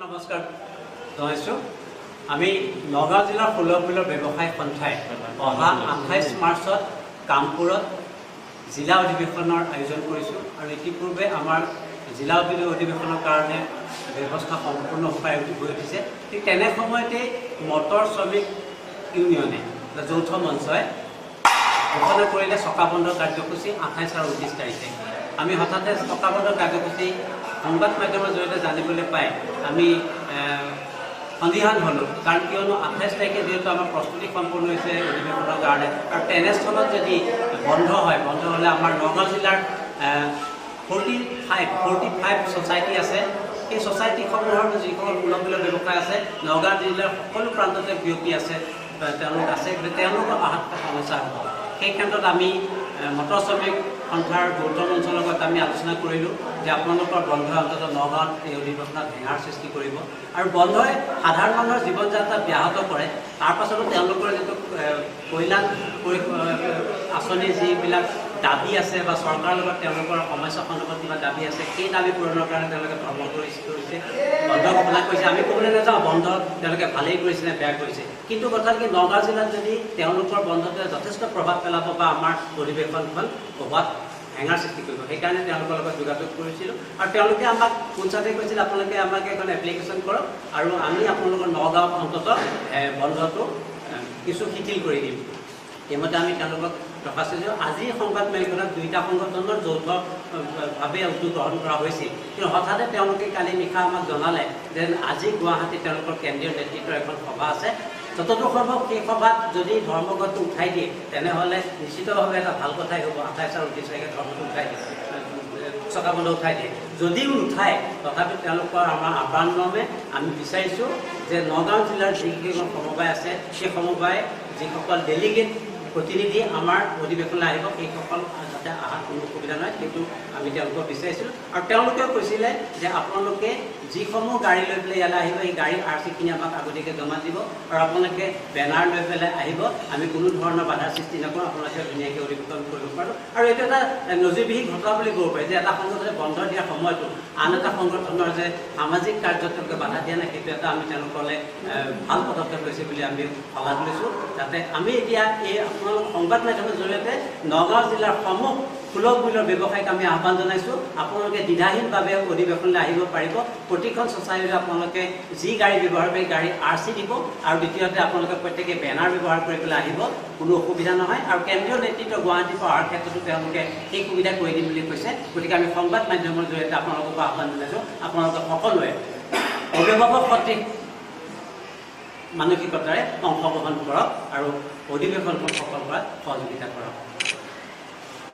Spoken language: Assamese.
নমস্কাৰ জনাইছোঁ। আমি নগাঁও জিলাৰ সুলভ মূল্যৰ ব্যৱসায় সন্থাই অহা 28 মাৰ্চত কামপুৰত জিলা অধিৱেশনৰ আয়োজন কৰিছোঁ আৰু ইতিপূৰ্বে আমাৰ জিলা অধিৱেশনৰ কাৰণে ব্যৱস্থা সম্পূৰ্ণ হৈ উঠিছে। ঠিক তেনে সময়তেই মটৰ শ্ৰমিক ইউনিয়নে, যৌথ মঞ্চই ঘোষণা কৰিলে চকা বন্ধ কাৰ্যসূচী 28 আৰু 29 তাৰিখে। আমি হঠাতে চকা বন্ধ কাৰ্যসূচী সংবাদ মাধ্যমৰ জৰিয়তে জানিবলৈ পাই আমি সন্দিহান হ'লোঁ। কাৰণ কিয়নো 28 তাৰিখে যিহেতু আমাৰ প্ৰস্তুতি সম্পূৰ্ণ হৈছে অধিৱেশনৰ কাৰণে, আৰু তেনেস্থলত যদি বন্ধ হয়, বন্ধ হ'লে আমাৰ নগাঁও জিলাৰ 45 ছ'চাইটি আছে। সেই ছ'চাইটিসমূহৰ যিসকল সুলভ মূল্যৰ ব্যৱসায় আছে, নগাঁও জিলাৰ সকলো প্ৰান্ততে বিয়পি আছে, তেওঁলোক আছে, গতিকে তেওঁলোকৰ অহাত সমস্যা হ'ব। সেই ক্ষেত্ৰত আমি মটৰ শ্ৰমিক সন্থাৰ যৌথ মঞ্চৰ লগত আমি আলোচনা কৰিলোঁ যে আপোনালোকৰ বন্ধই অন্ততঃ নগাঁৱত এই অধিৱেশনত হেঙাৰ সৃষ্টি কৰিব আৰু বন্ধই সাধাৰণ মানুহৰ জীৱন যাত্ৰা ব্যাহত কৰে। তাৰ পাছতো তেওঁলোকৰ যিটো কল্যাণ আঁচনিৰ যিবিলাক দাবী আছে বা চৰকাৰৰ লগত তেওঁলোকৰ সমস্যা সন্দৰ্ভত কিবা দাবী আছে, সেই দাবী পূৰণৰ কাৰণে তেওঁলোকে ধৰ্ম কৰিছে, বন্ধ ঘোষণা কৰিছে। আমি ক'বলৈ নাযাওঁ বন্ধ তেওঁলোকে ভালেই কৰিছে নে বেয়া কৰিছে, কিন্তু কথা কি নগাঁও জিলাত যদি তেওঁলোকৰ বন্ধটোৱে যথেষ্ট প্ৰভাৱ পেলাব বা আমাৰ অধিৱেশনখন হোৱাত হেঙাৰ সৃষ্টি কৰিব, সেইকাৰণে তেওঁলোকৰ লগত যোগাযোগ কৰিছিলোঁ। আৰু তেওঁলোকে আমাক পোনচাতে কৈছিল আপোনালোকে আমাক এখন এপ্লিকেশ্যন কৰক আৰু আমি আপোনালোকৰ নগাঁৱত অন্ততঃ বন্ধটো কিছু শিথিল কৰি দিম। সেইমতে আমি তেওঁলোকক দৰ্খাস্ত দিছোঁ। আজি সংবাদ মেলখনত দুয়োটা সংগঠনৰ যৌথভাৱে উদ্যোগ গ্ৰহণ কৰা হৈছিল, কিন্তু হঠাতে তেওঁলোকে কালি নিশা আমাক জনালে যে আজি গুৱাহাটীত তেওঁলোকৰ কেন্দ্ৰীয় নেতৃত্বৰ এখন সভা আছে। যতদূৰ সম্ভৱ সেই সভাত যদি ধৰ্মঘটটো উঠাই দিয়ে তেনেহ'লে নিশ্চিতভাৱে এটা ভাল কথাই হ'ব। 28 আৰু 29 তাৰিখে ধৰ্মটো উঠাই দিয়ে, চকা বন্ধ উঠাই দিয়ে। যদিও নুঠায় তথাপি তেওঁলোকৰ আমাৰ আহ্বান মৰ্মে আমি বিচাৰিছোঁ যে নগাঁও জিলাৰ যিকেইখন সমবায় আছে, সেই সমবায় যিসকল ডেলিগেট প্ৰতিনিধি আমাৰ অধিৱেশনলৈ আহিব, সেইসকল যাতে অহাত কোনো অসুবিধা নহয়, সেইটো আমি তেওঁলোকক বিচাৰিছিলোঁ। আৰু তেওঁলোকেও কৈছিলে যে আপোনালোকে যিসমূহ গাড়ী লৈ পেলাই ইয়ালৈ আহিব, সেই গাড়ীৰ আৰ চিখিনি আমাক আগতীয়াকৈ জমা দিব আৰু আপোনালোকে বেনাৰ লৈ পেলাই আহিব, আমি কোনো ধৰণৰ বাধাৰ সৃষ্টি নকৰোঁ, আপোনালোকে ধুনীয়াকৈ অধিৱেশন কৰিব পাৰোঁ। আৰু এইটো এটা নজিৰবিহীন ঘটনা বুলি ক'ব পাৰি যে এটা সংগঠনে বন্ধ দিয়াৰ সময়তো আন এটা সংগঠনৰ যে সামাজিক কাৰ্যত তেওঁলোকে বাধা দিয়া নাই, সেইটো এটা আমি তেওঁলোকলৈ ভাল পদক্ষেপ লৈছে বুলি আমি শলাগ লৈছোঁ। যাতে আমি এতিয়া এই আপোনালোক সংবাদ মাধ্যমৰ জৰিয়তে নগাঁও জিলাৰ সমূহ সুলভ মূল্যৰ ব্যৱসায়ীক আমি আহ্বান জনাইছোঁ, আপোনালোকে দ্বিধাহীনভাৱে অধিৱেশনলৈ আহিব পাৰিব। প্ৰতিখন ছ'চাইটিত আপোনালোকে যি গাড়ী ব্যৱহাৰ কৰি গাড়ী আৰ চি দিব আৰু দ্বিতীয়তে আপোনালোকে প্ৰত্যেকে বেনাৰ ব্যৱহাৰ কৰি পেলাই আহিব, কোনো অসুবিধা নহয়। আৰু কেন্দ্ৰীয় নেতৃত্ব গুৱাহাটীৰ পৰা অহাৰ ক্ষেত্ৰতো তেওঁলোকে সেই সুবিধা কৰি দিম বুলি কৈছে। গতিকে আমি সংবাদ মাধ্যমৰ জৰিয়তে আপোনালোককো আহ্বান জনাইছোঁ, আপোনালোকে সকলোৱে অভিভাৱক সদৃশ মানসিকতাৰে অংশগ্ৰহণ কৰক আৰু অধিৱেশনখন সফল কৰাত সহযোগিতা কৰক।